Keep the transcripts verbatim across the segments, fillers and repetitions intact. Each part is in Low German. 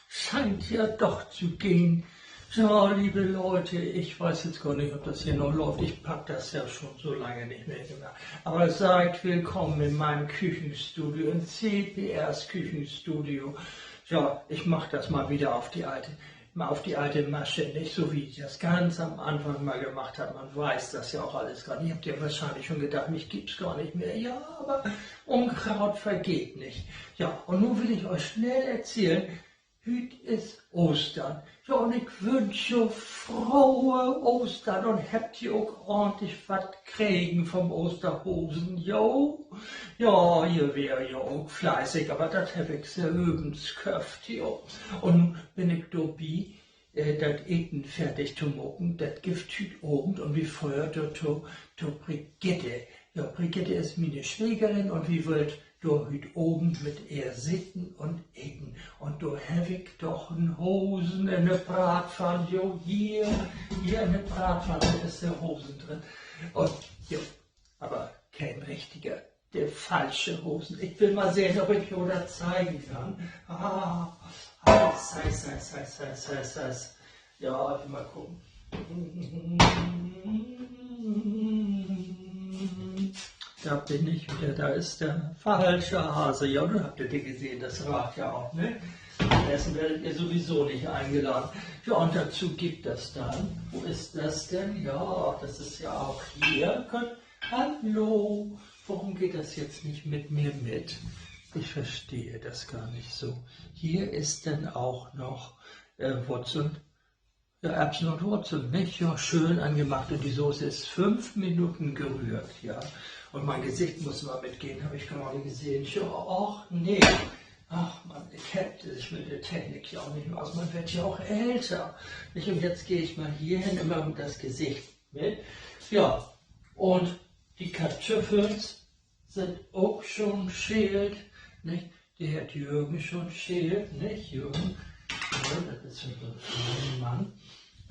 Scheint ja doch zu gehen. Ja, liebe Leute, ich weiß jetzt gar nicht, ob das hier noch läuft. Ich hab das ja schon so lange nicht mehr gemacht. Aber seid willkommen in meinem Küchenstudio, in C P Rs Küchenstudio. Ja, ich mach das mal wieder auf die alte, mal auf die alte Masche, nicht so wie ich das ganz am Anfang mal gemacht hab. Man weiß das ja auch alles gar nicht. Ihr habt ja wahrscheinlich schon gedacht, mich gibt's gar nicht mehr. Ja, aber Unkraut vergeht nicht. Ja, und nun will ich euch schnell erzählen, hüüt is Oostern. Ja, un ik wünsch jo frohe Oostern un hebbt ji ok ordentlich wat kregen vom Oosterhasen, jo? Ja, ji weer ja ok fleißig, aver dat heff ik sülvens köfft, jo. Un nu bün ik dorbi, äh, dat Eten fertig to maken. Dat gifft hüüt Avend un wi föhrt dorto to Brigitte. Ja, Brigitte is miene Swiegerin un wi wüllt dor hüüt Avend mit ehr sitten un eten. Un dor heff ik doch en Hasen in de Braatpann. Jo, hier, hier in de Braatpann, dor is de Hasen drin. Un, jo, aver keen richtiger. De falsche Hasen. Ik will mal sehn, of ik jo dat zeigen kann. Ah, ah, sei, sei, sei. Ja, mal gucken. Da bin ich wieder, da ist der falsche Hase. Ja, nun habt ihr den gesehen, das reicht ja auch, ne? Zum Essen werdet ihr sowieso nicht eingeladen. Ja, und dazu gibt das dann, wo ist das denn? Ja, das ist ja auch hier. Könnt, hallo, warum geht das jetzt nicht mit mir mit? Ich verstehe das gar nicht so. Hier ist dann auch noch, äh, Wurzeln. Ja, Erbsen und Wurzeln, nicht? Ja, schön angemacht. Und die Soße ist fünf Minuten gerührt, ja. Und mein Gesicht muss mal mitgehen, habe ich gerade gesehen. Ja, ach nee. Ach Mann, ich kenn mich mit der Technik ja auch nicht mehr aus. Man wird ja auch älter. Nicht? Und jetzt gehe ich mal hier hin, immer das Gesicht mit. Ja, und die Kartüffels sünd ok schon schält, nich? De hett Jürgen schon schält, nich, Jürgen? Ja, dat is en feine Mann.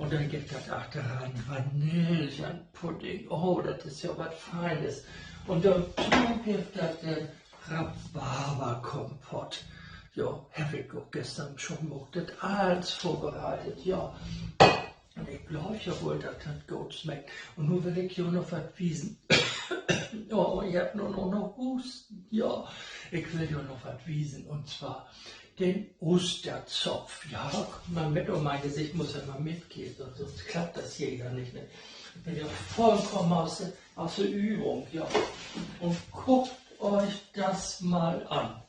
Un denn gifft dat achteran Vanillepudding. Oh, dat is ja wat Feines. Un dorto gifft dat den Rhabarberkompott. Jo, heff ik ok güstern schon maakt. Dat allens vörbereitet, ja. Un ik glööv ja woll, dat dat goot smeckt. Un nu will ik jo noch wat wiesen. Oh, ik heff nu noch, noch Husten. Ja, ik will jo noch wat wiesen. Un zwar den Oosterzopf. Ja, man mit, oh, mien Gesicht muss ja mal mitgehen, sonst, sonst klappt das hier ja nicht, ne? Ik bün ja vullkamen ut de, ut de Übung, ja. Un guckt euch das mal an.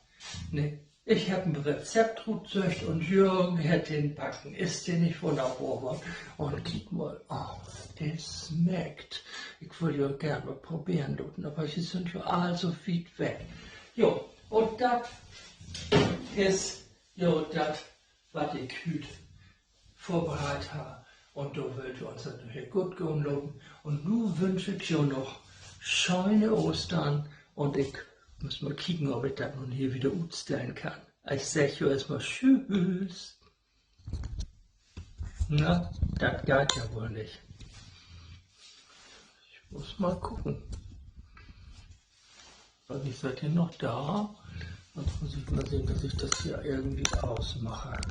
Ne? Ik heff en Rezept rutsöcht un Jürgen hett den backen. Is de nich wunnerbor worrn? Un kiek mal, oh, de smeckt. Ik wull jo geern mal proberen laten, aver ji sünd jo all so wiet weg. Jo, un dat is jo dat, wat ik hüüt vörbereit harr. Un dor wüllt wi uns dat nu hier goot gahn laten. Un nu wünsch ik jo noch schöne Oostern. Un ik mutt mal kieken, of ik dat nu hier wieder utstellen kann. Ik segg jo eerstmal Tschüüs. Na, dat geiht ja woll nich. Ik mutt mal kieken. Is dat hier noch dor? Dann muss ik mal sehn, dat ik dat hier irgendwie utmaak.